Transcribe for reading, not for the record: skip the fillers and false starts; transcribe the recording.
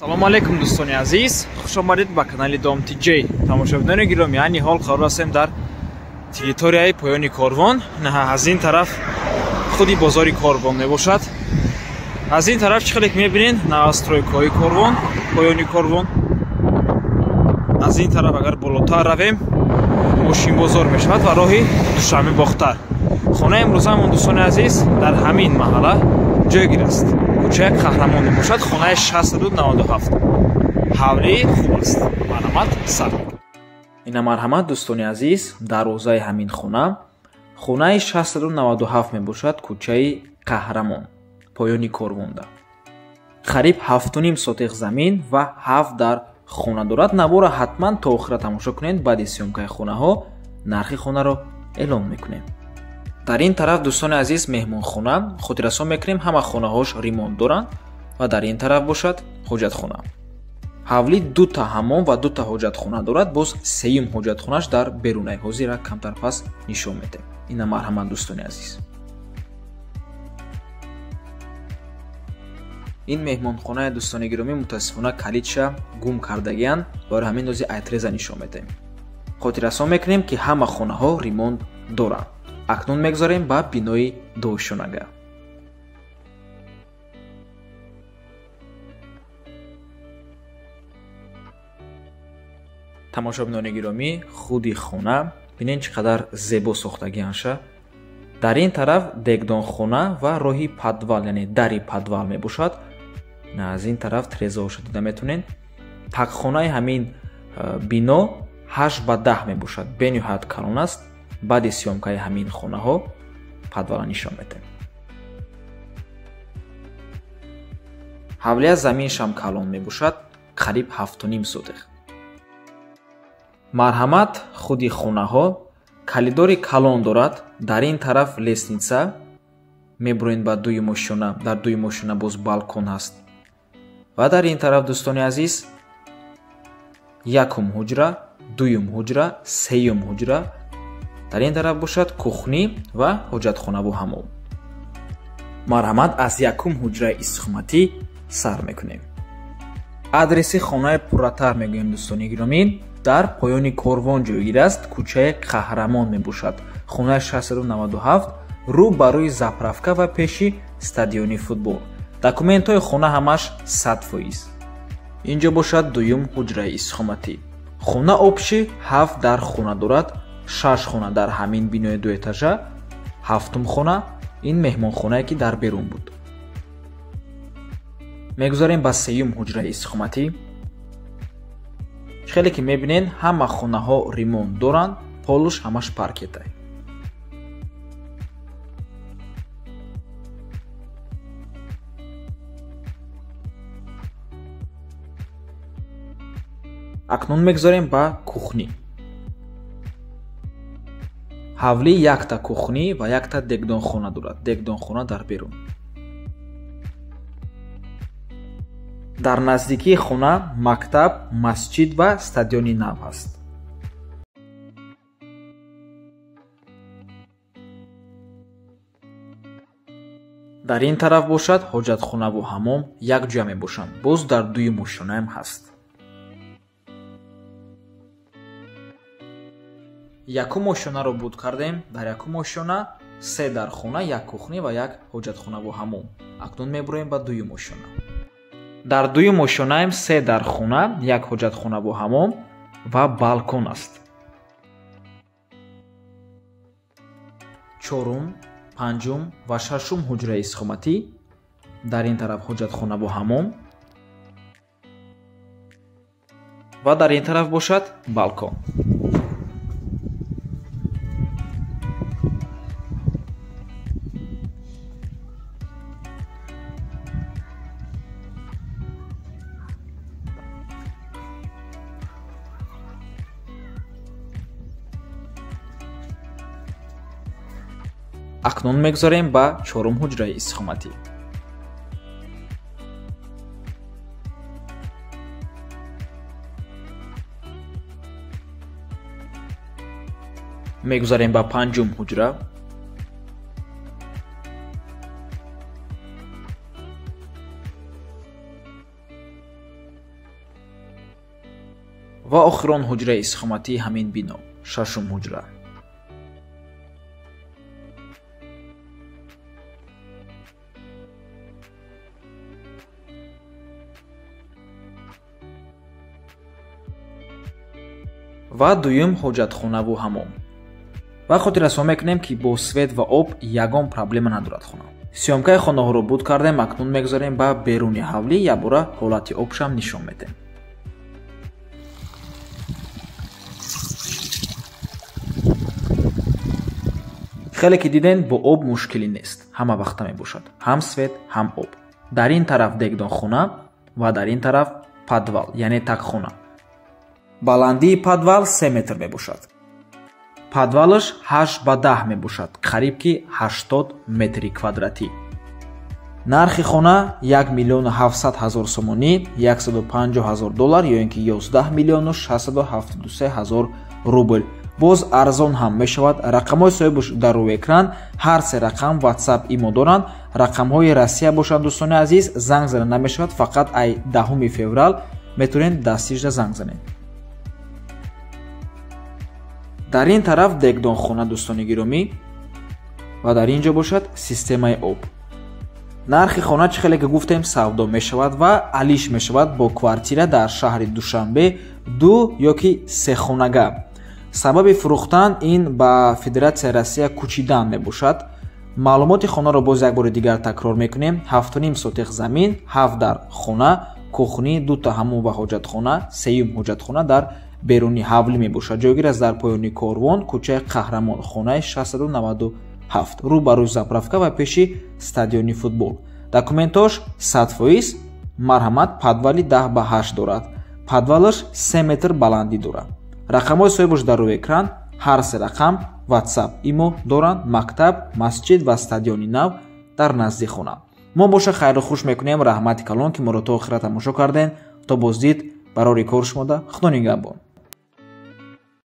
Салому алейкум дӯстони азиз, хуш омадед ба канали Дом ТЖ. Тамошобинони гиромӣ, айни ҳол қарор ҳастем дар территорияи поёни Корвон. Аз ин тараф худи бозори Корвон мебошад. Аз ин тараф чӣ хеле ки мебинед, новостройкаҳои Корвон, поёни Корвон. Аз ин тараф агар болотар равем, мошинбозор мешавад ва роҳи Душанбе Бохтар. Хонаи имрӯзамон дӯстони азиз дар ҳамин маҳалла ҷойгир аст. Кӯчаи Қаҳрамон мебошад, хонаи 697. Ҳавлии хуб аст. Марҳамат сар. Ина марҳамат дӯстони азиз, дарвозаи ҳамин хона, хонаи 697 мебошад, кӯчаи Қаҳрамон, поёни Корвонда. Қариб 7.5 сотиқ замин ва 7 дар хона дорад. Навора ҳатман то охира тамошо кунед, баъди съёмкаи хонаҳо нархи хонаро эълон мекунем. Дар ин тараф дӯстони азиз меҳмонхона, хотиррасон мекунем ҳама хонаҳош ремонт доранд ва дар ин тараф бошад ҳоҷатхона. Ҳавлӣ дута ҳаммом ва дута ҳоҷатхона дорад, боз сеюм ҳоҷатхонаш дар берунаи ҳозира камтар пас нишон медиҳем. Ина марҳамат дӯстони азиз. Ин меҳмонхонаи дӯстони гиромӣ мутаассифона калидша гум кардагиянд, барои ҳамин дози айтреза нишон медиҳем. Хотиррасон мекунем ки ҳама хонаҳо ремонт доранд. Акнун мегузарем ба бинои дуошонага. Тамошобинони гиромӣ, худи хона бинед чӣ қадар зебо сохтагианша. Дар ин тараф дегдонхона ва роҳи подвал, яъне дари подвал мебошад. Аз ин тараф трезаҳоша дида метавонед. Тақхонаи ҳамин бино 8 ба 10 мебошад, бениҳоят калон аст. Баъди съёмкаи ҳамин хонаҳо подвала нишон медиҳем. Ҳавлия заминшам калон мебошад, қариб 7.5 сотиқ. Марҳамат худи хонаҳо калидори калон дорад. Дар ин тараф лестница, мебурем ба дуюм ошёна, дар дуюм ошёна боз балкон ҳаст. Ва дар ин тараф дӯстони азиз якум ҳуҷра, дуюм ҳуҷра, сеюм ҳуҷра. Дар ин тараф бошад кухнӣ ва ҳоҷатхонаву ҳаммом. Марҳамат аз якум ҳуҷраи истиқоматӣ сар мекунем. Адреси хонаи пурратар мегӯем дӯстони гиромӣ, дар поёни Корвон ҷойгир аст, кӯчаи Қаҳрамон мебошад. Хонаи 697 рӯ ба рӯи заправка ва пеши стадиони футбол. Документҳои хона ҳамаш 100%. Инҷо бошад дуюм ҳуҷраи истиқоматӣ. Хона обши 7 дар хона дорад, 6 хона дар ҳамин бинои дуэтажа, 7-ум хона ин меҳмонхонае ки дар берун буд. Мегузарем ба сеюм ҳуҷраи истиқоматӣ. Хеле ки мебинед ҳама хонаҳо ремонт доранд, полуш ҳамаш паркетай. Акнун мегузарем ба кухнӣ. Ҳавлӣ якта кухнӣ ва якта дегдонхона дорад. Дегдонхона дар берун. Дар наздикии хона мактаб, масҷид ва стадиони нав ҳаст. Дар ин тараф бошад ҳоҷатхонаву ҳаммом якҷоя мебошанд. Боз дар дуюм ошёнаам ҳаст. Якум ошёнаро буд кардем. Дар якум ошёна 3 дар хона, як кухнӣ ва як ҳоҷатхонаву ҳаммом. Акнун мебуроем ба дуюм ошёна. Дар дуюм ошёнаем 3 дар хона, як ҳоҷатхонаву ҳаммом ва балкон аст. 4-ум, 5-ум ва 6-ум ҳуҷраи истиқоматӣ. Дар ин тараф ҳоҷатхонаву ҳаммом ва дар ин тараф бошад балкон. Акнун мегузарем ба 4-ум ҳуҷраи истиқоматӣ. Мегузарем ба 5-ум ҳуҷра. Ва охирон ҳуҷраи истиқоматии ҳамин бино, шашум ҳуҷра. Ва дуюм ҳоҷатхонаву ҳамом. Ва хотиррасон мекунем, ки бо свет ва об ягон проблема надорад хона. Съёмкаи хонаҳоро буд кардем, акнун мегузарем ба беруни ҳавлӣ, якбора ҳолати обшам нишон медиҳем. Хеле ки диден, бо об мушкилӣ нест, ҳама вақта мебошад, ҳам свет, ҳам об. Дар ин тараф дегдонхона ва дар ин тараф подвал, яъне тагхона. Баландии подвал 3 метр мебошад. Подвалаш 8 ба 10 мебошад, қариб ки 80 метри квадратӣ. Нархи хона 1 700 000 сомонӣ, 150 000 доллар ё ин ки 11 673 000 рубл. Боз арзон ҳам мешавад. Рақамҳои соҳибаш дар рӯи экран, ҳар се рақам WhatsApp имо доранд. Рақамҳои Россия бошанд, дӯстони азиз, занг зада намешавад, фақат ай 10 феврал метавонед дастижда занг занед. Дар ин тараф дегдонхона, дӯстони гиромӣ, ва дар ин ҷо бошад системаи об. Нархи хона чӣ хеле ки гуфтем савдо мешавад ва алиш мешавад бо квартира дар шаҳри Душанбе 2 ё ки 3 хонага. Сабаби фурӯхтан ин ба Федератсияи Россия кӯчидан мебошад. Маълумоти хонаро боз як бори дигар такрор мекунем. 7,5 сотих замин, 7 дар хона, кухни, 2 та ҳамом ва ҳоҷатхона, 3-юм ҳоҷатхона дар беруни ҳавлӣ мебошад. Ҷойгир аст дар поёни корвон, кӯчаи Қаҳрамон, хонаи 697, рӯ ба рӯи заправка ва пеши стадиони футбол. Документош 100%, марҳамат, подвали 10 ба 8 дорад. Подвалаш 3 метр баландӣ дорад. Рақамҳои соҳибаш дар рӯи экран, ҳар се рақам WhatsApp имо доранд. Мактаб, масҷид ва стадиони нав дар назди хона. Мо боша хайру хуш мекунем. Раҳмати калон, ки моро то охира тамошо карден. То боздид, барори кор шумода. Худо нигаҳбон.